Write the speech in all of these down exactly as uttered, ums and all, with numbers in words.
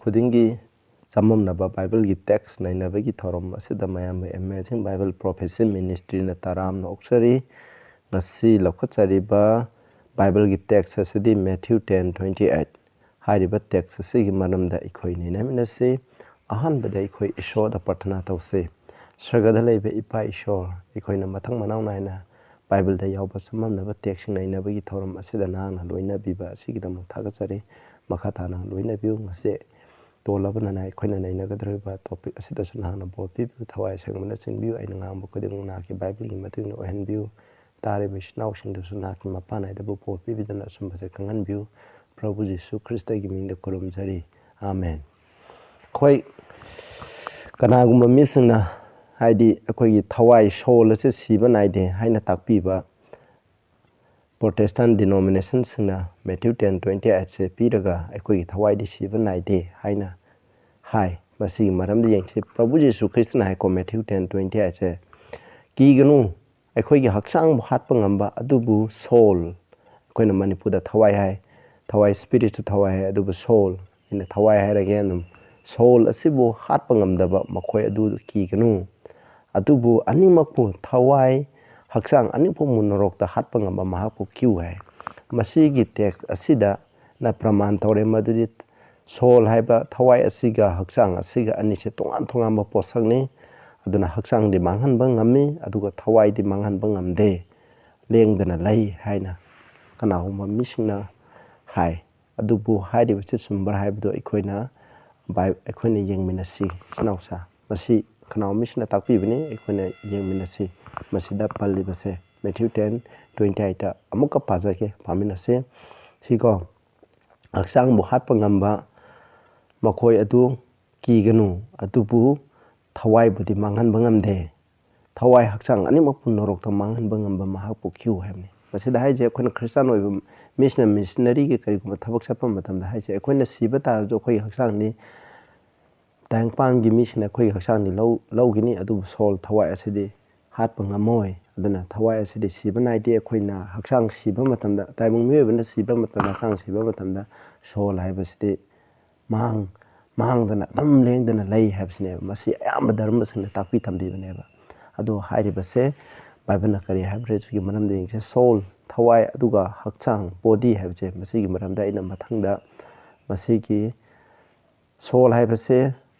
ꯈꯨꯗꯤꯡꯒꯤ ꯆꯃꯝꯅꯕ ꯕꯥꯏꯕꯜꯒꯤ ꯇꯦꯛꯁ ꯅꯩꯅꯕꯒꯤ ꯊꯧꯔꯝ ꯑꯁꯤꯗ ꯃꯌꯥꯝꯕꯨ Amazing Bible Prophecy Ministryꯅ ꯇꯔꯥꯝꯅ ꯑꯣꯛꯆꯔꯤ꯫ ꯉꯁꯤ ꯂꯧꯈꯠꯆꯔꯤꯕ ꯕꯥꯏꯕꯜꯒꯤ ꯇꯦꯛꯁ ꯑꯁꯤꯗꯤ Matthew ten twenty eight꯫ ꯍꯥꯏꯔꯤꯕ ꯇꯦꯛꯁ ꯑꯁꯤꯒꯤ ꯃꯔꯝꯗ ꯑꯩꯈꯣꯏ ꯅꯩꯅꯃꯤꯟꯅꯁꯤ꯫ ꯑꯍꯥꯟꯕꯗ ꯑꯩꯈꯣꯏ ꯏꯁꯣꯔꯗ ꯄ꯭ꯔꯊꯅꯥ ꯇꯧꯁꯤ꯫ ꯁ꯭ꯋꯔꯒꯗ ꯂꯩꯕ ꯏꯄꯥ ꯏꯁꯣꯔ, ꯑꯩꯈꯣꯏꯅ ꯃꯊꯪ ꯃꯅꯥꯎ ꯅꯥꯏꯅ ꯕꯥꯏꯕꯜꯗ ꯌꯥꯎꯕ ꯆꯃꯝꯅꯕ ꯇꯦꯛꯁꯁꯤꯡ ꯅꯩꯅꯕꯒꯤ ꯊꯧꯔꯝ ꯑꯁꯤꯗ ꯅꯍꯥꯛꯅ ꯂꯣꯏꯅꯕꯤꯕ ꯑꯁꯤꯒꯤꯗꯃꯛ ꯊꯥꯒꯠꯆꯔꯤ꯫ ꯃꯈꯥ ꯇꯥꯅ ꯂꯣꯏꯅꯕꯤꯌꯨ꯫ ꯉꯁꯤ ꯇꯣꯜꯂꯕ ꯅꯅꯥꯏ ꯑꯩꯈꯣꯏꯅ ꯅꯩꯅꯒꯗꯧꯔꯤꯕ ꯇꯣꯄꯤꯛ ꯑꯁꯤꯗꯁꯨ ꯅꯍꯥꯛꯅ ꯕꯣꯔ ꯄꯤꯕꯤꯌꯨ, ꯊꯋꯥꯏ ꯑꯁꯦꯡꯕꯅ ꯆꯤꯡꯕꯤꯌꯨ꯫ ꯑꯩꯅ ꯉꯥꯡꯕ ꯈꯨꯗꯤꯡꯃꯛ ꯅꯍꯥꯛꯀꯤ ꯕꯥꯏꯕꯜꯒꯤ ꯃꯇꯨꯡ ꯏꯟꯅ ꯑꯣꯏꯍꯟꯕꯤꯌꯨ꯫ ꯇꯥꯔꯤꯕ ꯏꯆꯤꯟ ꯏꯅꯥꯎꯁꯤꯡꯗꯨꯁꯨ ꯅꯍꯥꯛꯀꯤ ꯃꯄꯥꯟ ꯅꯥꯏꯗꯕ ꯕꯣꯔ ꯄꯤꯕꯤꯗꯨꯅ ꯑꯆꯨꯝꯕꯁꯦ ꯈꯪꯍꯟꯕꯤꯌꯨ꯫ ꯄ꯭ꯔꯚꯨ ꯖꯤꯁꯨ ꯈ꯭ꯔꯤꯁꯇꯒꯤ ꯃꯤꯡꯗ ꯈꯨꯔꯨꯝꯖꯔꯤ꯫ ꯑꯥꯃꯦꯟ꯫ ꯑꯩꯈꯣꯏ ꯀꯅꯥꯒꯨꯝꯕ ꯃꯤꯁꯤꯡꯅ, ꯍꯥꯏꯗꯤ ꯑꯩꯈꯣꯏꯒꯤ ꯊꯋꯥꯏ, ꯁꯣꯜ ꯑꯁꯤ ꯁꯤꯕ ꯅꯥꯏꯗꯦ ꯍꯥꯏꯅ ꯇꯥꯛꯄꯤꯕ ꯄ꯭ꯔꯣꯇꯦꯁꯇꯥꯟ ꯗꯤꯅꯣꯃꯤꯅꯦꯁꯟꯁꯤꯡꯅ Matthew ten twenty eightꯁꯦ ꯄꯤꯔꯒ ꯑꯩꯈꯣꯏꯒꯤ ꯊꯋꯥꯏꯗꯤ ꯁꯤꯕ ꯅꯥꯏꯗꯦ ꯍꯥꯏꯅ ꯍꯥꯏ꯫ ꯃꯁꯤꯒꯤ ꯃꯔꯝꯗ ꯌꯦꯡꯁꯤ꯫ ꯄ꯭ꯔꯚꯨ ꯖꯤꯁꯨ ꯈ꯭ꯔꯤꯁꯇꯅ ꯍꯥꯏꯀꯣ, Matthew ten twenty eightꯁꯦ, "ꯀꯤꯒꯅꯨ, ꯑꯩꯈꯣꯏꯒꯤ ꯍꯛꯆꯥꯡꯕꯨ ꯍꯥꯠꯄ ꯉꯝꯕ ꯑꯗꯨꯕꯨ ꯁꯣꯜ", ꯑꯩꯈꯣꯏꯅ ꯃꯅꯤꯄꯨꯔꯗ ꯊꯋꯥꯏ ꯍꯥꯏ, ꯊꯋꯥꯏ, ꯁ꯭ꯄꯤꯔꯤꯠꯁꯨ ꯊꯋꯥꯏ ꯍꯥꯏ, ꯑꯗꯨꯕꯨ ꯁꯣꯜ, ꯑꯩꯅ ꯊꯋꯥꯏ ꯍꯥꯏꯔꯒꯦ ꯑꯗꯨꯝ, ꯁꯣꯜ ꯑꯁꯤꯕꯨ ꯍꯥꯠꯄ ꯉꯝꯗꯕ ꯃꯈꯣꯏ ꯑꯗꯨ ꯀꯤꯒꯅꯨ꯫ ꯑꯗꯨꯕꯨ ꯑꯅꯤꯃꯛꯄꯨ, ꯊꯋꯥꯏ, ꯍꯛꯆꯥꯡ ꯑꯅꯤꯃꯛꯄꯨ ꯅꯣꯔꯣꯛꯇ ꯍꯥꯠꯄ ꯉꯝꯕ ꯃꯍꯥꯛꯄꯨ ꯀꯤꯌꯨ ꯍꯥꯏ꯫ ꯃꯁꯤꯒꯤ ꯇꯦꯛꯁ ꯑꯁꯤꯗꯅ ꯄ꯭ꯔꯃꯥꯟ ꯇꯧꯔꯦ ꯃꯗꯨꯗꯤ ꯁꯣꯜ ꯍꯥꯏꯕ ꯊꯋꯥꯏ ꯑꯁꯤꯒ ꯍꯛꯆꯥꯡ ꯑꯁꯤꯒ ꯑꯅꯤꯁꯦ ꯇꯣꯉꯥꯟ ꯇꯣꯉꯥꯟꯕ ꯄꯣꯠꯁꯛꯅꯤ꯫ ꯑꯗꯨꯅ ꯍꯛꯆꯥꯡꯗꯤ ꯃꯥꯡꯍꯟꯕ ꯉꯝꯃꯤ, ꯑꯗꯨꯒ ꯊꯋꯥꯏꯗꯤ ꯃꯥꯡꯍꯟꯕ ꯉꯝꯗꯦ, ꯂꯦꯡꯗꯅ ꯂꯩ ꯍꯥꯏꯅ ꯀꯅꯥꯒꯨꯝꯕ ꯃꯤꯁꯤꯡꯅ ꯍꯥꯏ꯫ ꯑꯗꯨꯕꯨ ꯍꯥꯏꯔꯤꯕꯁꯤ ꯆꯨꯝꯕ꯭ꯔꯥ ꯍꯥꯏꯕꯗꯨ ꯑꯩꯈꯣꯏꯅ ꯕꯥꯏ-, ꯑꯩꯈꯣꯏꯅ ꯌꯦꯡꯃꯤꯟꯅꯁꯤ꯫ ꯏꯆꯤꯟ ꯏꯅꯥꯎꯁꯥ, ꯃꯁꯤ ꯈꯅꯥꯎ ꯃꯤꯁꯤꯅ ꯇꯥꯛꯄꯤꯕꯅꯤ, ꯑꯩꯈꯣꯏꯅ ꯌꯦꯡꯃꯤꯟꯅꯁꯤ꯫ ꯃꯁꯤꯗ ꯄꯜꯂꯤꯕꯁꯦ Matthew ten twenty eightꯇ ꯑꯃꯨꯛꯀ ꯄꯥꯖꯒꯦ, ꯄꯥꯃꯤꯟꯅꯁꯤ꯫ ꯁꯤꯀꯣ, "ꯍꯛꯆꯥꯡꯕꯨ ꯍꯥꯠꯄ ꯉꯝꯕ ꯃꯈꯣꯏ ꯑꯗꯨ ꯀꯤꯒꯅꯨ, ꯑꯗꯨꯕꯨ ꯊꯋꯥꯏꯕꯨꯗꯤ ꯃꯥꯡꯍꯟꯕ ꯉꯝꯗꯦ꯫ ꯊꯋꯥꯏ ꯍꯛꯆꯥꯡ ꯑꯅꯤꯃꯛꯄꯨ ꯅꯣꯔꯣꯛꯇ ꯃꯥꯡꯍꯟꯕ ꯉꯝꯕ ꯃꯍꯥꯛꯄꯨ ꯀꯤꯌꯨ" ꯍꯥꯏꯕꯅꯤ꯫ ꯃꯁꯤꯗ ꯍꯥꯏꯁꯦ, ꯑꯩꯈꯣꯏꯅ ꯈ꯭ꯔꯤꯁꯇꯥꯟ ꯑꯣꯏꯕ ꯃꯤꯁꯤꯅ ꯃꯤꯁꯅꯔꯤꯒꯤ ꯀꯔꯤꯒꯨꯝꯕ ꯊꯕꯛ ꯆꯠꯄ ꯃꯇꯝꯗ ꯍꯥꯏꯁꯦ, ꯑꯩꯈꯣꯏꯅ ꯁꯤꯕ ꯇꯥꯔꯁꯨ ꯑꯩꯈꯣꯏꯒꯤ ꯍꯛꯆꯥꯡꯗꯤ, ꯇꯥꯏꯕꯪꯄꯥꯟꯒꯤ ꯃꯤꯁꯤꯡꯅ ꯑꯩꯈꯣꯏꯒꯤ ꯍꯛꯆꯥꯡꯗꯤ ꯂꯧ-, ꯂꯧꯒꯅꯤ, ꯑꯗꯨꯕꯨ ꯁꯣꯜ, ꯊꯋꯥꯏ ꯑꯁꯤꯗꯤ ꯍꯥꯠꯄ ꯉꯝꯃꯣꯏ꯫ ꯑꯗꯨꯅ ꯊꯋꯥꯏ ꯑꯁꯤꯗꯤ ꯁꯤꯕ ꯅꯥꯏꯗꯦ꯫ ꯑꯩꯈꯣꯏꯅ ꯍꯛꯆꯥꯡ ꯁꯤꯕ ꯃꯇꯝꯗ, ꯇꯥꯏꯕꯪ ꯃꯤꯑꯣꯏꯕꯅ ꯁꯤꯕ ꯃꯇꯝꯗ, ꯍꯛꯆꯥꯡ ꯁꯤꯕ ꯃꯇꯝꯗ ꯁꯣꯜ ꯍꯥꯏꯕꯁꯤꯗꯤ ꯃꯥꯡ-, ꯃꯥꯡꯗꯅ ꯑꯗꯨꯝ ꯂꯦꯡꯗꯅ ꯂꯩ ꯍꯥꯏꯕꯁꯤꯅꯦꯕ꯫ ꯃꯁꯤ ꯑꯌꯥꯝꯕ ꯙꯔꯃꯁꯤꯡꯅ ꯇꯥꯛꯄꯤ ꯇꯝꯕꯤꯕꯅꯦꯕ꯫ ꯑꯗꯣ ꯍꯥꯏꯔꯤꯕꯁꯦ ꯕꯥꯏꯕꯜꯅ ꯀꯔꯤ ꯍꯥꯏꯕ꯭ꯔꯥ ꯍꯥꯏꯕꯒꯤ ꯃꯔꯝꯗ ꯌꯦꯡꯁꯦ꯫ ꯁꯣꯜ, ꯊꯋꯥꯏ, ꯑꯗꯨꯒ ꯍꯛꯆꯥꯡ, ꯕꯣꯗꯤ ꯍꯥꯏꯕꯁꯦ, ꯃꯁꯤꯒꯤ ꯃꯔꯝꯗ ꯑꯩꯅ ꯃꯊꯪꯗ, ꯃꯁꯤꯒꯤ ꯁꯣꯜ ꯍꯥꯏꯕꯁꯦ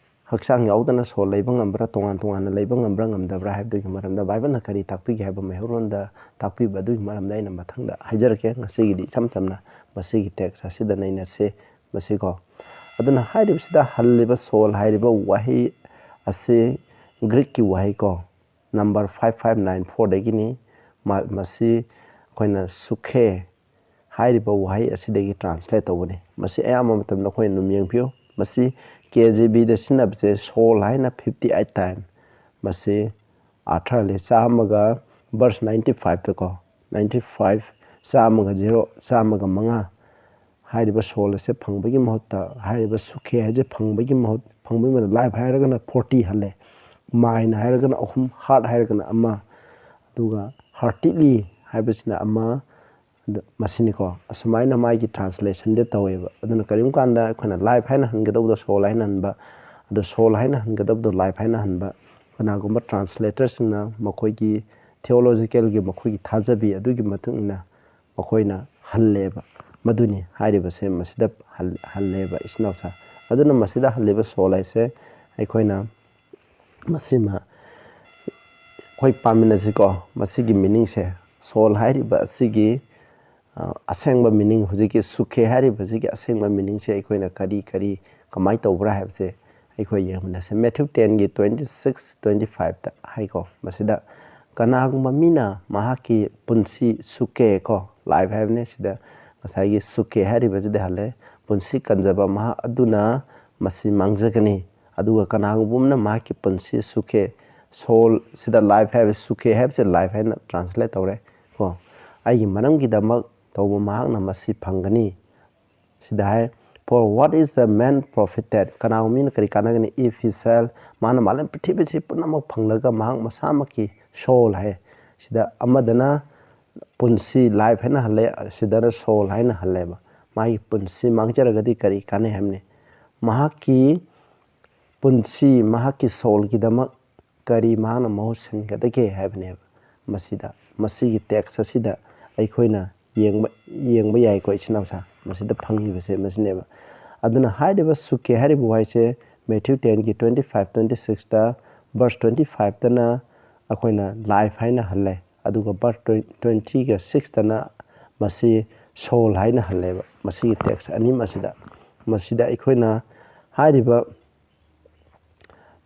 ꯍꯛꯆꯥꯡ ꯌꯥꯎꯗꯅ ꯁꯣꯜ ꯂꯩꯕ ꯉꯝꯕ꯭ꯔꯥ, ꯇꯣꯉꯥꯟ ꯇꯣꯉꯥꯟꯅ ꯂꯩꯕ ꯉꯝꯕ꯭ꯔꯥ ꯉꯝꯗꯕ꯭ꯔꯥ ꯍꯥꯏꯕꯗꯨꯒꯤ ꯃꯔꯝꯗ ꯕꯥꯏꯕꯜꯅ ꯀꯔꯤ ꯇꯥꯛꯄꯤꯒꯦ ꯍꯥꯏꯕ ꯃꯩꯍꯧꯔꯣꯟꯗ ꯇꯥꯛꯄꯤꯕ ꯑꯗꯨꯒꯤ ꯃꯔꯝꯗ ꯑꯩꯅ ꯃꯊꯪꯗ ꯍꯥꯏꯖꯔꯛꯀꯦ꯫ ꯉꯁꯤꯒꯤꯗꯤ ꯏꯆꯝ ꯆꯝꯅ ꯃꯁꯤꯒꯤ ꯇꯦꯛꯁ ꯑꯁꯤꯗ ꯅꯩꯅꯁꯦ꯫ ꯃꯁꯤꯀꯣ, ꯑꯗꯨꯅ ꯍꯥꯏꯔꯤꯕꯁꯤꯗ ꯍꯜꯂꯤꯕ ꯁꯣꯜ ꯍꯥꯏꯔꯤꯕ ꯋꯥꯍꯩ ꯑꯁꯤ ꯒ꯭ꯔꯤꯛꯀꯤ ꯋꯥꯍꯩꯀꯣ, ꯅꯝꯕꯔ ꯐꯥꯏꯚ ꯐꯥꯏꯚ ꯅꯥꯏꯟ ꯐꯣꯔꯗꯒꯤꯅꯤ꯫ ꯃ-, ꯃꯁꯤ ꯑꯩꯈꯣꯏꯅ ꯁꯨꯈꯦ ꯍꯥꯏꯔꯤꯕ ꯋꯥꯍꯩ ꯑꯁꯤꯗꯒꯤ ꯇ꯭ꯔꯥꯟꯁꯂꯦꯠ ꯇꯧꯕꯅꯤ꯫ ꯃꯁꯤ ꯑꯌꯥꯝꯕ ꯃꯇꯝꯗ ꯑꯩꯈꯣꯏꯅ ꯑꯗꯨꯝ ꯌꯦꯡꯕꯤꯌꯨ꯫ ꯃꯁꯤ ꯀꯦ ꯖꯦ ꯕꯤꯗ ꯁꯤꯖꯤꯟꯅꯕꯁꯦ ꯁꯣꯜ ꯍꯥꯏꯅ ꯐꯤꯐꯇꯤ ꯑꯩꯠ ꯇꯥꯏꯝ꯫ ꯃꯁꯤ ꯑꯥꯔꯊ ꯍꯜꯂꯤ꯫ ꯆꯥꯝꯃꯒ, ꯚꯔꯁ ꯅꯥꯏꯟꯇꯤ ꯐꯥꯏꯚꯇꯀꯣ, ꯅꯥꯏꯟꯇꯤ ꯐꯥꯏꯚ, ꯆꯥꯝꯃꯒ ꯖꯦꯔꯣ, ꯆꯥꯝꯃꯒ ꯃꯉꯥ ꯍꯥꯏꯔꯤꯕ ꯁꯣꯜ ꯑꯁꯦ ꯐꯪꯕꯒꯤ ꯃꯍꯨꯠꯇ, ꯍꯥꯏꯔꯤꯕ ꯁꯨꯈꯦ ꯍꯥꯏꯁꯦ ꯐꯪꯕꯒꯤ ꯃꯍꯨꯠ, ꯐꯪꯕꯒꯤ ꯃꯍꯨꯠ, ꯂꯥꯏꯐ ꯍꯥꯏꯔꯒꯅ ꯐꯣꯔꯇꯤ ꯍꯜꯂꯦ, ꯃꯥꯏꯟ ꯍꯥꯏꯔꯒꯅ ꯑꯍꯨꯝ, ꯍꯥꯔꯠ ꯍꯥꯏꯔꯒꯅ ꯑꯃ, ꯑꯗꯨꯒ ꯍꯥꯔꯇꯤꯂꯤ ꯍꯥꯏꯕꯁꯤꯅ ꯑꯃ, ꯑꯗ ꯃꯁꯤꯅꯤꯀꯣ꯫ ꯑꯁꯨꯃꯥꯏꯅ ꯃꯥꯒꯤ ꯇ꯭ꯔꯥꯟꯁꯂꯦꯁꯟꯗꯤ ꯇꯧꯋꯦꯕ꯫ ꯑꯗꯨꯅ ꯀꯔꯤꯒꯨꯝꯕ ꯀꯥꯟꯗ ꯑꯩꯈꯣꯏꯅ ꯂꯥꯏꯐ ꯍꯥꯏꯅ ꯍꯟꯒꯗꯧꯕꯗꯣ ꯁꯣꯜ ꯍꯥꯏꯅ ꯍꯟꯕ, ꯑꯗꯣ ꯁꯣꯜ ꯍꯥꯏꯅ ꯍꯟꯒꯗꯧꯕꯗꯣ ꯂꯥꯏꯐ ꯍꯥꯏꯅ ꯍꯟꯕ꯫ ꯀꯅꯥꯒꯨꯝꯕ ꯇ꯭ꯔꯥꯟꯁꯂꯦꯇꯔꯁꯤꯡꯅ ꯃꯈꯣꯏꯒꯤ ꯊꯤꯑꯣꯂꯣꯖꯤꯀꯦꯜꯒꯤ ꯃꯈꯣꯏꯒꯤ ꯊꯥꯖꯕꯤ ꯑꯗꯨꯒꯤ ꯃꯇꯨꯡ ꯏꯟꯅ ꯃꯈꯣꯏꯅ ꯍꯜꯂꯦꯕ꯫ ꯃꯗꯨꯅꯤ ꯍꯥꯏꯔꯤꯕꯁꯦ ꯃꯁꯤꯗ ꯍꯜ-, ꯍꯜꯂꯦꯕ, ꯏꯆꯤꯟ ꯏꯅꯥꯎꯁꯦ꯫ ꯑꯗꯨꯅ ꯃꯁꯤꯗ ꯍꯜꯂꯤꯕ ꯁꯣꯜ ꯍꯥꯏꯁꯦ ꯑꯩꯈꯣꯏꯅ ꯃꯁꯤꯃ ꯑꯩꯈꯣꯏ ꯄꯥꯃꯤꯟꯅꯁꯤꯀꯣ꯫ ꯃꯁꯤꯒꯤ ꯃꯤꯅꯤꯡꯁꯦ, ꯁꯣꯜ ꯍꯥꯏꯔꯤꯕ ꯑꯁꯤꯒꯤ, ꯑ, ꯑꯁꯦꯡꯕ ꯃꯤꯅꯤꯡ, ꯍꯧꯖꯤꯛꯀꯤ ꯁꯨꯈꯦ ꯍꯥꯏꯔꯤꯕꯁꯤꯒꯤ ꯑꯁꯦꯡꯕ ꯃꯤꯅꯤꯡꯁꯦ ꯑꯩꯈꯣꯏꯅ ꯀꯔꯤ ꯀꯔꯤ ꯀꯃꯥꯏꯅ ꯇꯧꯕ꯭ꯔꯥ ꯍꯥꯏꯕꯁꯦ ꯑꯩꯈꯣꯏ ꯌꯦꯡꯃꯤꯟꯅꯁꯦ꯫ ꯃꯦꯊ꯭ꯌꯨ ꯇꯦꯟꯒꯤ ꯇ꯭ꯋꯦꯟꯇꯤ ꯁꯤꯛꯁ, ꯇ꯭ꯋꯦꯟꯇꯤ ꯐꯥꯏꯚꯇ ꯍꯥꯏꯀꯣ꯫ ꯃꯁꯤꯗ ꯀꯅꯥꯒꯨꯝꯕ ꯃꯤꯅ ꯃꯍꯥꯛꯀꯤ ꯄꯨꯟꯁꯤ ꯁꯨꯈꯦ ꯀꯣ, ꯂꯥꯏꯐ ꯍꯥꯏꯕꯅꯦ ꯁꯤꯗ, ꯉꯁꯥꯏꯒꯤ ꯁꯨꯈꯦ ꯍꯥꯏꯔꯤꯕꯁꯤꯗ ꯍꯜꯂꯦ꯫ ꯄꯨꯟꯁꯤ ꯀꯟꯖꯕ ꯃꯍꯥꯛ ꯑꯗꯨꯅ ꯃꯁꯤ ꯃꯥꯡꯖꯒꯅꯤ꯫ ꯑꯗꯨꯒ ꯀꯅꯥꯒꯨꯝꯕ ꯑꯃꯅ ꯃꯍꯥꯛꯀꯤ ꯄꯨꯟꯁꯤ ꯁꯨꯈꯦ, ꯁꯣꯜ, ꯁꯤꯗ ꯂꯥꯏꯐ ꯍꯥꯏꯕ, ꯁꯨꯈꯦ ꯍꯥꯏꯕꯁꯦ ꯂꯥꯏꯐ ꯍꯥꯏꯅ ꯇ꯭ꯔꯥꯟꯁꯂꯦꯠ ꯇꯧꯔꯦ ꯀꯣ꯫ ꯑꯩꯒꯤ ꯃꯔꯝꯒꯤꯗꯃꯛ ꯇꯧꯕ ꯃꯍꯥꯛꯅ ꯃꯁꯤ ꯐꯪꯒꯅꯤ꯫ ꯁꯤꯗ ꯍꯥꯏ, "For what is the man profited?" ꯀꯅꯥꯒꯨꯝꯕ ꯃꯤꯅ ꯀꯔꯤ ꯀꯥꯟꯅꯒꯅꯤ? "If he shall," ꯃꯥꯅ ꯃꯥꯂꯦꯝ ꯄ꯭ꯔꯤꯊꯤꯕꯤꯁꯤ ꯄꯨꯝꯅꯃꯛ ꯐꯪꯂꯒ ꯃꯍꯥꯛ ꯃꯁꯥꯃꯛꯀꯤ ꯁꯣꯜ ꯍꯥꯏ꯫ ꯁꯤꯗ ꯑꯃꯗꯅ ꯄꯨꯟꯁꯤ, ꯂꯥꯏꯐ ꯍꯥꯏꯅ ꯍꯜꯂꯦ, ꯁꯤꯗꯅ ꯁꯣꯜ ꯍꯥꯏꯅ ꯍꯜꯂꯦꯕ꯫ ꯃꯥꯒꯤ ꯄꯨꯟꯁꯤ ꯃꯥꯡꯖꯔꯒꯗꯤ ꯀꯔꯤ ꯀꯥꯟꯅꯩ ꯍꯥꯏꯕꯅꯤ? ꯃꯍꯥꯛꯀꯤ ꯄꯨꯟꯁꯤ, ꯃꯍꯥꯛꯀꯤ soulꯒꯤꯗꯃꯛ ꯀꯔꯤ ꯃꯍꯥꯛꯅ ꯃꯍꯨꯠ ꯁꯤꯟꯒꯗꯒꯦ ꯍꯥꯏꯕꯅꯦꯕ꯫ ꯃꯁꯤꯗ, ꯃꯁꯤꯒꯤ text ꯑꯁꯤꯗ ꯑꯩꯈꯣꯏꯅ ꯌꯦꯡꯕ, ꯌꯦꯡꯕ ꯌꯥꯏꯀꯣ, ꯏꯆꯤꯟ ꯏꯅꯥꯎꯁꯥ꯫ ꯃꯁꯤꯗ ꯐꯪꯉꯤꯕꯁꯦ ꯃꯁꯤꯅꯦꯕ꯫ ꯑꯗꯨꯅ ꯍꯥꯏꯔꯤꯕ ꯁꯨꯀꯦ ꯍꯥꯏꯔꯤꯕ ꯋꯥꯍꯩꯁꯦ Matthew tenꯒꯤ twenty five, twenty sixꯇ, verse twenty fiveꯇꯅ ꯑꯩꯈꯣꯏꯅ life ꯍꯥꯏꯅ ꯍꯜꯂꯦ, ꯑꯗꯨꯒ verse twentyꯒ sixꯇꯅ ꯃꯁꯤ soul ꯍꯥꯏꯅ ꯍꯜꯂꯦꯕ꯫ ꯃꯁꯤꯒꯤ text ꯑꯅꯤꯃꯛ ꯑꯁꯤꯗ, ꯃꯁꯤꯗ ꯑꯩꯈꯣꯏꯅ ꯍꯥꯏꯔꯤꯕ,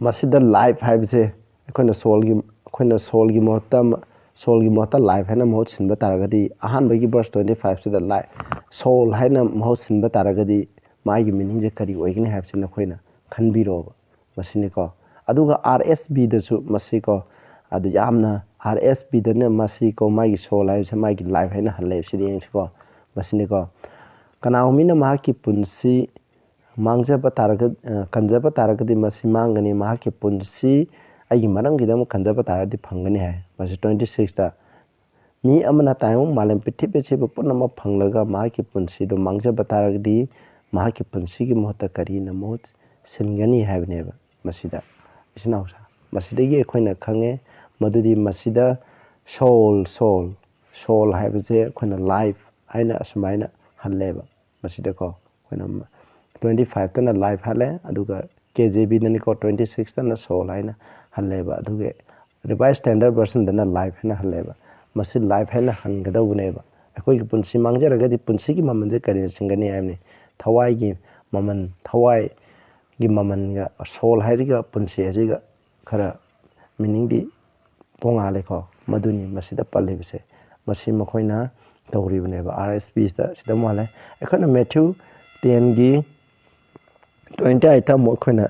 ꯃꯁꯤꯗ life ꯍꯥꯏꯕꯁꯦ ꯑꯩꯈꯣꯏꯅ soulꯒꯤ, ꯑꯩꯈꯣꯏꯅ soulꯒꯤ ꯃꯍꯨꯠꯇ, soulꯒꯤ ꯃꯍꯨꯠꯇ life ꯍꯥꯏꯅ ꯃꯍꯨꯠ ꯁꯤꯟꯕ ꯇꯥꯔꯒꯗꯤ, ꯑꯍꯥꯟꯕꯒꯤ verse twenty fiveꯁꯤꯗ life, soul ꯍꯥꯏꯅ ꯃꯍꯨꯠ ꯁꯤꯟꯕ ꯇꯥꯔꯒꯗꯤ, ꯃꯥꯒꯤ meaningꯁꯦ ꯀꯔꯤ ꯑꯣꯏꯒꯅꯤ ꯍꯥꯏꯕꯁꯤ ꯅꯈꯣꯏꯅ ꯈꯟꯕꯤꯔꯣꯕ꯫ ꯃꯁꯤꯅꯤꯀꯣ꯫ ꯑꯗꯨꯒ RSVꯗꯁꯨ ꯃꯁꯤꯀꯣ, ꯑꯗꯨ ꯌꯥꯝꯅ, RSVꯗꯅ ꯃꯁꯤꯀꯣ, ꯃꯥꯒꯤ soul ꯍꯥꯏꯕꯁꯦ ꯃꯥꯒꯤ life ꯍꯥꯏꯅ ꯍꯜꯂꯦꯕ꯫ ꯁꯤꯗ ꯌꯦꯡꯁꯤꯀꯣ, ꯃꯁꯤꯅꯤꯀꯣ꯫ "ꯀꯅꯥꯒꯨꯝꯕ ꯃꯤꯅ ꯃꯍꯥꯛꯀꯤ ꯄꯨꯟꯁꯤ ꯃꯥꯡꯖꯕ ꯇꯥꯔꯒ-, ꯑ, ꯀꯟꯖꯕ ꯇꯥꯔꯒꯗꯤ ꯃꯁꯤ ꯃꯥꯡꯒꯅꯤ, ꯃꯍꯥꯛꯀꯤ ꯄꯨꯟꯁꯤ ꯑꯩꯒꯤ ꯃꯔꯝꯒꯤꯗꯃꯛ ꯀꯟꯖꯕ ꯇꯥꯔꯒꯗꯤ ꯐꯪꯒꯅꯤ" ꯍꯥꯏ꯫ ꯃꯁꯤ twenty sixꯇ, "ꯃꯤ ꯑꯃꯅ ꯇꯥꯏꯕꯪ ꯃꯥꯂꯦꯝ ꯄ꯭ꯔꯤꯊꯤꯕꯤ ꯑꯁꯤꯕꯨ ꯄꯨꯝꯅꯃꯛ ꯐꯪꯂꯒ ꯃꯍꯥꯛꯀꯤ ꯄꯨꯟꯁꯤꯗꯨ ꯃꯥꯡꯖꯕ ꯇꯥꯔꯒꯗꯤ, ꯃꯍꯥꯛꯀꯤ ꯄꯨꯟꯁꯤꯒꯤ ꯃꯍꯨꯠꯇ ꯀꯔꯤꯅ ꯃꯍꯨꯠ ꯁꯤꯟꯒꯅꯤ?" ꯍꯥꯏꯕꯅꯦꯕ꯫ ꯃꯁꯤꯗ, ꯏꯆꯤꯟ ꯏꯅꯥꯎꯁꯥ, ꯃꯁꯤꯗꯒꯤ ꯑꯩꯈꯣꯏꯅ ꯈꯪꯉꯦ ꯃꯗꯨꯗꯤ ꯃꯁꯤꯗ soul, soul, soul ꯍꯥꯏꯕꯁꯦ ꯑꯩꯈꯣꯏꯅ life ꯍꯥꯏꯅ ꯑꯁꯨꯃꯥꯏꯅ ꯍꯜꯂꯦꯕ꯫ ꯃꯁꯤꯗꯀꯣ, ꯑꯩꯈꯣꯏꯅ twenty fiveꯇꯅ life ꯍꯜꯂꯦ, ꯑꯗꯨꯒ KJVꯗꯅꯤꯀꯣ, twenty sixꯇꯅ soul ꯍꯥꯏꯅ ꯍꯜꯂꯦꯕ, ꯑꯗꯨꯒ Revised Standard Versionꯗꯅ life ꯍꯥꯏꯅ ꯍꯜꯂꯦꯕ꯫ ꯃꯁꯤ life ꯍꯥꯏꯅ ꯍꯟꯒꯗꯧꯕꯅꯦꯕ꯫ ꯑꯩꯈꯣꯏꯒꯤ ꯄꯨꯟꯁꯤ ꯃꯥꯡꯖꯔꯒꯗꯤ ꯄꯨꯟꯁꯤꯒꯤ ꯃꯃꯜꯁꯦ ꯀꯔꯤꯅ ꯁꯤꯡꯒꯅꯤ ꯍꯥꯏꯕꯅꯤ? ꯊꯋꯥꯏꯒꯤ ꯃꯃꯜ, ꯊꯋꯥꯏꯒꯤ ꯃꯃꯜꯒ soul ꯍꯥꯏꯔꯤꯒ ꯄꯨꯟꯁꯤ ꯍꯥꯏꯁꯤꯒ ꯈꯔ meaningꯗꯤ ꯇꯣꯉꯥꯜꯂꯦꯀꯣ꯫ ꯃꯗꯨꯅꯤ ꯃꯁꯤꯗ ꯄꯜꯂꯤꯕꯁꯦ꯫ ꯃꯁꯤ ꯃꯈꯣꯏꯅ ꯇꯧꯔꯤꯕꯅꯦꯕ, RSVꯁꯤꯗ, ꯁꯤꯗ ꯃꯥꯜꯂꯦ꯫ ꯑꯩꯈꯣꯏꯅ Matthew tenꯒꯤ twenty eightꯇ ꯑꯃꯨꯛ ꯑꯩꯈꯣꯏꯅ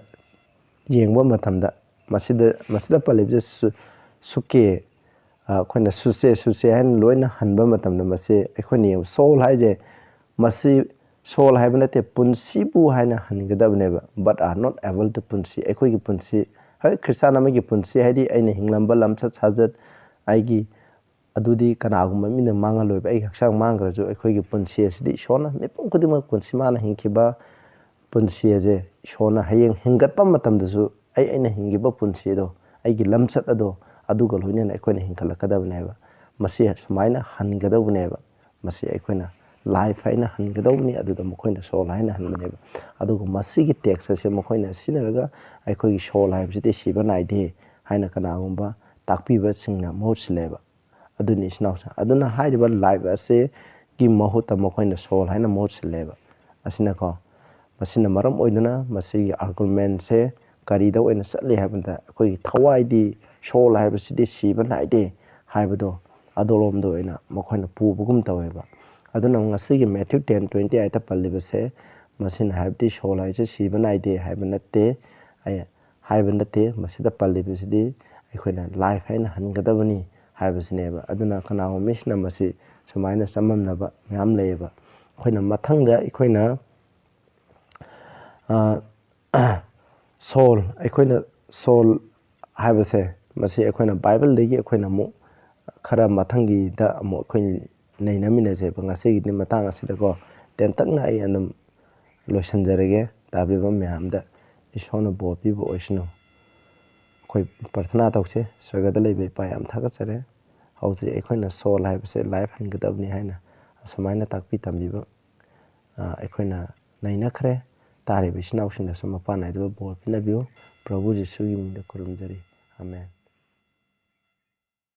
ꯌꯦꯡꯕ ꯃꯇꯝꯗ, ꯃꯁꯤꯗ, ꯃꯁꯤꯗ ꯄꯜꯂꯤꯕꯁꯦ ꯁꯨ-, ꯁꯨꯀꯦ, ꯑ, ꯑꯩꯈꯣꯏꯅ ꯁꯨꯆꯦ, ꯁꯨꯆꯦ ꯍꯥꯏꯅ ꯂꯣꯏꯅ ꯍꯟꯕ ꯃꯇꯝꯗ, ꯃꯁꯤ ꯑꯩꯈꯣꯏꯅ ꯌꯦꯡꯕ, soul ꯍꯥꯏꯁꯦ, ꯃꯁꯤ soul ꯍꯥꯏꯕ ꯅꯠꯇꯦ, ꯄꯨꯟꯁꯤꯕꯨ ꯍꯥꯏꯅ ꯍꯟꯒꯗꯕꯅꯦꯕ, but are not able to, ꯄꯨꯟꯁꯤ, ꯑꯩꯈꯣꯏꯒꯤ ꯄꯨꯟꯁꯤ, ꯍꯣꯏ, ꯈ꯭ꯔꯤꯁꯇꯥꯟ ꯑꯃꯒꯤ ꯄꯨꯟꯁꯤ ꯍꯥꯏꯗꯤ ꯑꯩꯅ ꯍꯤꯡꯂꯝꯕ ꯂꯝꯆꯠ ꯁꯥꯖꯠ, ꯑꯩꯒꯤ, ꯑꯗꯨꯗꯤ ꯀꯅꯥꯒꯨꯝꯕ ꯃꯤꯅ ꯃꯥꯡꯍꯜꯂꯣꯏꯕ꯫ ꯑꯩꯒꯤ ꯍꯛꯆꯥꯡ ꯃꯥꯡꯈ꯭ꯔꯁꯨ ꯑꯩꯈꯣꯏꯒꯤ ꯄꯨꯟꯁꯤ ꯑꯁꯤꯗꯤ ꯏꯁꯣꯔꯅ ꯃꯤꯄꯨꯝ ꯈꯨꯗꯤꯡꯃꯛ ꯄꯨꯟꯁꯤ ꯃꯥꯅ ꯍꯤꯡꯈꯤꯕ, ꯄꯨꯟꯁꯤ ꯑꯁꯦ ꯏꯁꯣꯔꯅ ꯍꯌꯦꯡ ꯍꯤꯡꯒꯠꯄ ꯃꯇꯝꯗꯁꯨ ꯑꯩ ꯑꯩꯅ ꯍꯤꯡꯈꯤꯕ ꯄꯨꯟꯁꯤ ꯑꯗꯣ, ꯑꯩꯒꯤ ꯂꯝꯆꯠ ꯑꯗꯣ, ꯑꯗꯨꯒ ꯂꯣꯏꯅꯅ ꯑꯩꯈꯣꯏꯅ ꯍꯤꯡꯒꯠꯂꯛꯀꯗꯕꯅꯦꯕ꯫ ꯃꯁꯤ ꯁꯨꯃꯥꯏꯅ ꯍꯟꯒꯗꯧꯕꯅꯦꯕ꯫ ꯃꯁꯤ ꯑꯩꯈꯣꯏꯅ life ꯍꯥꯏꯅ ꯍꯟꯒꯗꯧꯕꯅꯤ, ꯑꯗꯨꯗ ꯃꯈꯣꯏꯅ soul ꯍꯥꯏꯅ ꯍꯟꯕꯅꯦꯕ꯫ ꯑꯗꯨꯒ ꯃꯁꯤꯒꯤ text ꯑꯁꯦ ꯃꯈꯣꯏꯅ ꯁꯤꯖꯤꯟꯅꯔꯒ ꯑꯩꯈꯣꯏꯒꯤ soul ꯍꯥꯏꯕꯁꯤꯗꯤ ꯁꯤꯕ ꯅꯥꯏꯗꯦ ꯍꯥꯏꯅ ꯀꯅꯥꯒꯨꯝꯕ ꯇꯥꯛꯄꯤꯕꯁꯤꯡꯅ ꯃꯍꯨꯠ ꯁꯤꯜꯂꯦꯕ꯫ ꯑꯗꯨꯅꯤ ꯏꯆꯤꯟ ꯏꯅꯥꯎꯁꯤꯡ꯫ ꯑꯗꯨꯅ ꯍꯥꯏꯔꯤꯕ life ꯑꯁꯤꯒꯤ ꯃꯍꯨꯠꯇ ꯃꯈꯣꯏꯅ soul ꯍꯥꯏꯅ ꯃꯍꯨꯠ ꯁꯤꯜꯂꯦꯕ꯫ ꯑꯁꯤꯅꯀꯣ, ꯃꯁꯤꯅ ꯃꯔꯝ ꯑꯣꯏꯗꯨꯅ ꯃꯁꯤꯒꯤ argumentꯁꯦ ꯀꯔꯤꯗ ꯑꯣꯏꯅ ꯆꯠꯂꯤ ꯍꯥꯏꯕꯗ, ꯑꯩꯈꯣꯏꯒꯤ ꯊꯋꯥꯏꯗꯤ, soul ꯍꯥꯏꯕꯁꯤꯗꯤ ꯁꯤꯕ ꯅꯥꯏꯗꯦ ꯍꯥꯏꯕꯗꯣ, ꯑꯗꯣꯂꯣꯝꯗ ꯑꯣꯏꯅ ꯃꯈꯣꯏꯅ ꯄꯨꯕꯒꯨꯝ ꯇꯧꯋꯦꯕ꯫ ꯑꯗꯨꯅ ꯉꯁꯤꯒꯤ Matthew ten twenty eightꯇ ꯄꯜꯂꯤꯕꯁꯦ, ꯃꯁꯤꯅ ꯍꯥꯏꯕꯗꯤ soul ꯍꯥꯏꯁꯦ ꯁꯤꯕ ꯅꯥꯏꯗꯦ ꯍꯥꯏꯕ ꯅꯠꯇꯦ, ꯑꯩ ꯍꯥꯏꯕ ꯅꯠꯇꯦ꯫ ꯃꯁꯤꯗ ꯄꯜꯂꯤꯕꯁꯤꯗꯤ ꯑꯩꯈꯣꯏꯅ life ꯍꯥꯏꯅ ꯍꯟꯒꯗꯕꯅꯤ ꯍꯥꯏꯕꯁꯤꯅꯦꯕ꯫ ꯑꯗꯨꯅ ꯀꯅꯥꯒꯨꯝꯕ ꯃꯤꯁꯤꯅ ꯃꯁꯤ ꯁꯨꯃꯥꯏꯅ ꯆꯃꯝꯅꯕ ꯃꯌꯥꯝ ꯂꯩꯌꯦꯕ꯫ ꯑꯩꯈꯣꯏꯅ ꯃꯊꯪꯗ ꯑꯩꯈꯣꯏꯅ, ꯑ, soul, ꯑꯩꯈꯣꯏꯅ soul ꯍꯥꯏꯕꯁꯦ, ꯃꯁꯤ ꯑꯩꯈꯣꯏꯅ Bibleꯗꯒꯤ ꯑꯩꯈꯣꯏꯅ ꯑꯃꯨꯛ ꯈꯔ ꯃꯊꯪꯒꯤꯗ ꯑꯃꯨꯛ ꯑꯩꯈꯣꯏ ꯅꯩꯅꯃꯤꯟꯅꯁꯦꯕ꯫ ꯉꯁꯤꯒꯤꯗꯤ ꯃꯇꯥꯡ ꯑꯁꯤꯗꯀꯣ ꯇꯦꯟꯇꯛꯅ ꯑꯩ ꯑꯗꯨꯝ ꯂꯣꯏꯁꯤꯟꯖꯔꯒꯦ꯫ ꯇꯥꯕꯤꯕ ꯃꯌꯥꯝꯗ ꯏꯁꯣꯔꯅ ꯕꯣꯔ ꯄꯤꯕ ꯑꯣꯏꯁꯅꯨ꯫ ꯑꯩꯈꯣꯏ ꯄ꯭ꯔꯊꯅꯥ ꯇꯧꯁꯦ꯫ ꯁ꯭ꯋꯔꯒꯗ ꯂꯩꯕ ꯏꯄꯥ, ꯌꯥꯝ ꯊꯥꯒꯠꯆꯔꯤ꯫ ꯍꯧꯖꯤꯛ ꯑꯩꯈꯣꯏꯅ soul ꯍꯥꯏꯕꯁꯦ life ꯍꯟꯒꯗꯕꯅꯤ ꯍꯥꯏꯅ ꯑꯁꯨꯃꯥꯏꯅ ꯇꯥꯛꯄꯤ ꯇꯝꯕꯤꯕ, ꯑ, ꯑꯩꯈꯣꯏꯅ ꯅꯩꯅꯈ꯭ꯔꯦ꯫ ꯇꯥꯔꯤꯕ ꯏꯆꯤꯟ ꯏꯅꯥꯎꯁꯤꯡꯗꯁꯨ ꯃꯄꯥꯟ ꯅꯥꯏꯗꯕ ꯕꯣꯔ ꯄꯤꯅꯕꯤꯌꯨ꯫ ꯄ꯭ꯔꯚꯨ ꯖꯤꯁꯨꯒꯤ ꯃꯤꯡꯗ ꯈꯨꯔꯨꯝꯖꯔꯤ꯫ ꯑꯃꯦꯟ꯫